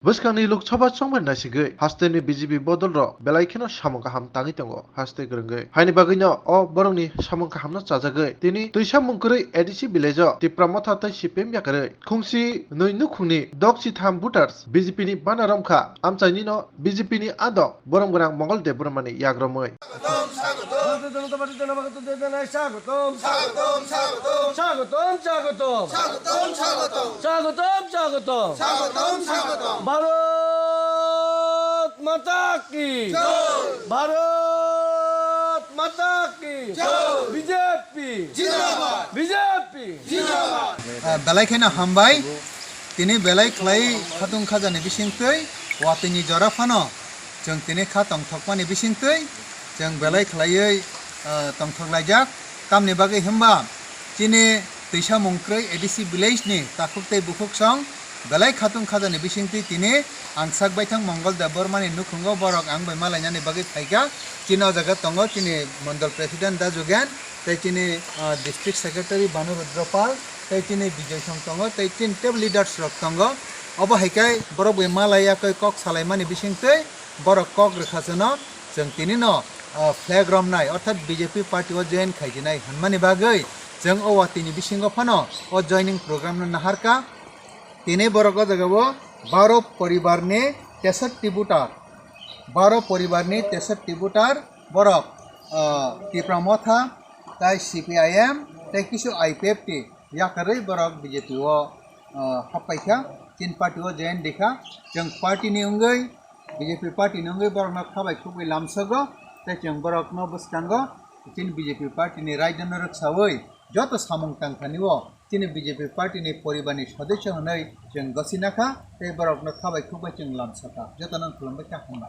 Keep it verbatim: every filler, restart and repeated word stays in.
Bwskangni Lok Sabha chongmani naisigwi hasteni B J P bodolrok belai kheno samung kaham tangwi tongo, haste kwrwngwi. Haini bagwino o borokni samung kahamno chajagwi tini twisa mung kwrwi A D C village-o Tipra Motha tei C P M yakarwi khungsi nwi nukhungni dok chitham voters B J P ni bana romkha. Amchainino B J P ni adok borom gwnang Mongol Debbarmani yagromwi. স্বাগতম, স্বাগতম। ভারতীয় জনতা পার্টির জনমাগত যোজনায় স্বাগতম। স্বাগতম, স্বাগতম। স্বাগতম, স্বাগতম। স্বাগতম, স্বাগতম। স্বাগতম, স্বাগতম। স্বাগতম, স্বাগতম। ভারত মাতা কি? জয়। ভারত মাতা কি? জয়। বিজেপি। জিন্দাবাদ। বিজেপি। জিন্দাবাদ। Ah, belai kheno hambai. Tini belai khlai khatung khajani bisingtwi watini jora phano chwng tini kha tongthokmani bisingtwi chwng belai khlaiwi, ah, tongthok laijak. Tamni bagwi hwnba chini twisa mungkrwi A D C village ni takhuk tei bukhuk song belai khatung khajani bisingtwi tini ang sak baithang Mongol Debbarmani nukhungo borok ang bai malainani bagwi phaikha. Chini o jaga tongo chini mondol president Da Jugen tei chini, ah, district secretary Bhanu Rudra Pal tei chini Bijoy Song tongo tei chini tebo leaders rok tongo. Obo hai khe borok bai malai yakwi kok salaimani bisingtwi borok kok rwkha chwngno chwng tinino, ah, flag romnai orthat B J P party o join khaijinai hwnmani bagwi chwng o watini bisingo phano o joining program no naharkha. Tini borok o jaga o baro poribar ni tesatta voter, baro poribar ni tesatta voter borok, ah, Tipra Motha tei C P I M tei kisu I P F T yakarwi borok B J P o, ah, hapkaikha, chini party o join rikha. Chwng party ni wngwi, B J P party ni wngwi borokno khabai khukbai lamsogo tei chwng borokno bwskango chini B J P party ni raida no rwksawi joto samung tangthani o chini B J P party ni poribar ni sodosyo hwnwi chwng gosina kha tei borokno khabai khukbai chwng lamsakha. Jotono khulumbai kha, hambai.